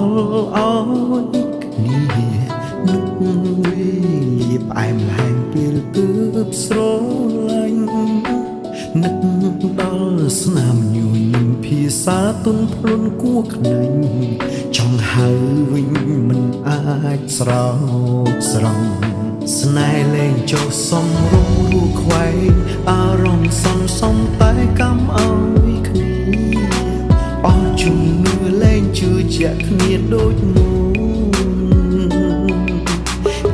ឲ្យគ្នានឹកវេលាផ្អែមល្ហែមពេលទើបស្រឡាញ់នឹកដល់ស្នាមញញឹមភាសាទុនភ្លុនគួខ្នាញ់ចង់ហៅវិញមិនអាចស្រោកស្រង់ស្នេហ៍លែងចុះសំរុំរួខ្វែងអារម្មណ៍សំសំតែកម្មឲ្យគ្នាអស់ជំនឿលែងជឿជាក់គ្នាដូចមុន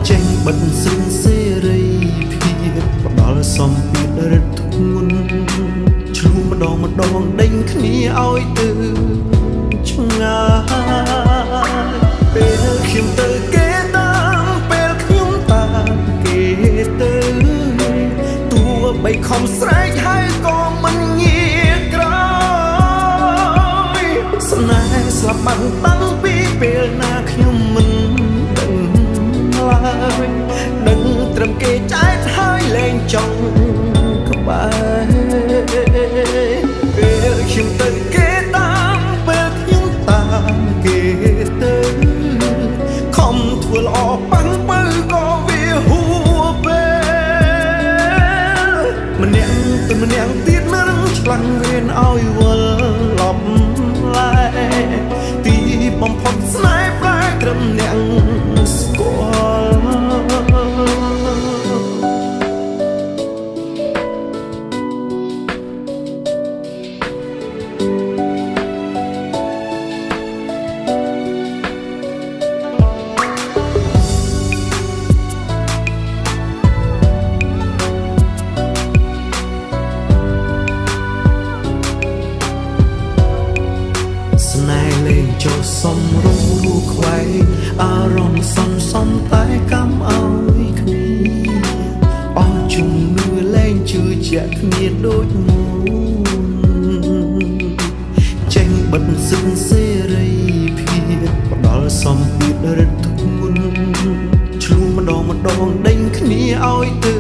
ចេញបិទសិនសេរីភាពផ្ដល់សម្ពាធរឹតធ្ងន់ឆ្លួម្ដងម្ដងដេញគ្នាឲ្យទៅឆ្ងាយពេលខ្ញុំទៅគេតាមពេលខ្ញុំតាមគេទៅទោះបីខំស្រែកហើយក៏មិនងាកក្រោយស្នេហ៍ស្លាប់បាត់តាំងពីពេលណាខ្ញុំមិនដឹងឡើយដឹងត្រឹមគេចែកហើយលែងចង់ក្បែរពេលខ្ញុំទៅគេតាមពេលខ្ញុំតាមគេទៅខំធ្វើល្អប៉ាំងបើក៏វាហួពេលម្នាក់ទៅម្នាក់ទៀតមិនឆ្លាំងវៀនឲ្យវិលឡប់ឡែទីបំផុតស្នេហ៍ប្រែត្រឹមអ្នកស្គាល់ ស្នេហ៍លែងចុះសំរុំរួខ្វែងអារម្មណ៍សំសំតែកម្មឲ្យគ្នាអស់ជំនឿលែងជឿជាក់គ្នាដូចមុនចេញបិទសិនសេរីភាពផ្ដល់សម្ពាធរឹតធ្ងន់ឆ្លួម្ដងម្ដងដេញគ្នាឲ្យទៅ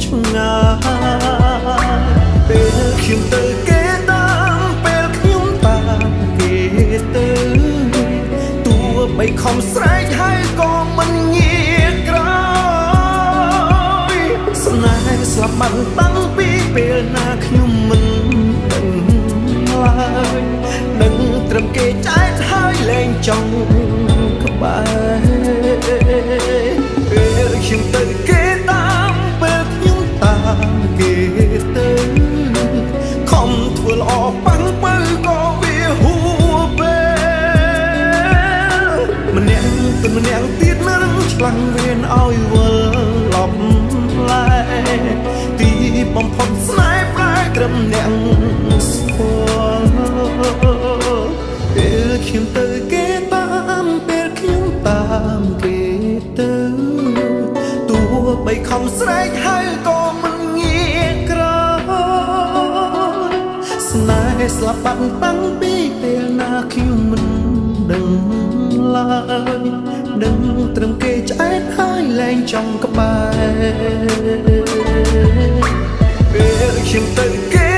ឆ្ងាយពេលខ្ញុំទៅគេតាមពេលខ្ញុំតាមគេទៅទោះបីខំស្រែកហើយក៏មិនងាកក្រោយស្នេហ៍ស្លាប់បាត់តាំងពីពេលណាខ្ញុំមិនដឹងឡើយដឹងត្រឹមគេចែកហើយលែងចង់ក្បែរពេលខ្ញុំទៅគេតាមពេលខ្ញុំតាមគេទៅខំធ្វើល្អប៉ាំងបើក៏វាហួពេលម្នាក់ទៅម្នាក់ទៀតមិនឆ្លាំងវៀនឲ្យវិលឡប់ឡែទីបំផុតស្នេហ៍ប្រែត្រឹមអ្នកស្គាល់ពេលខ្ញុំទៅគេតាមពេលខ្ញុំតាមគេទៅទោះបីខំស្រែកហើយក៏មិនងាកក្រោយស្នេហ៍ស្លាប់បាត់តាំងពីពេលណាខ្ញុំមិនដឹងឡើយដឹងត្រឹមគេឆ្អែតហើយលែងចង់ក្បែរពេលខ្ញុំទៅគេ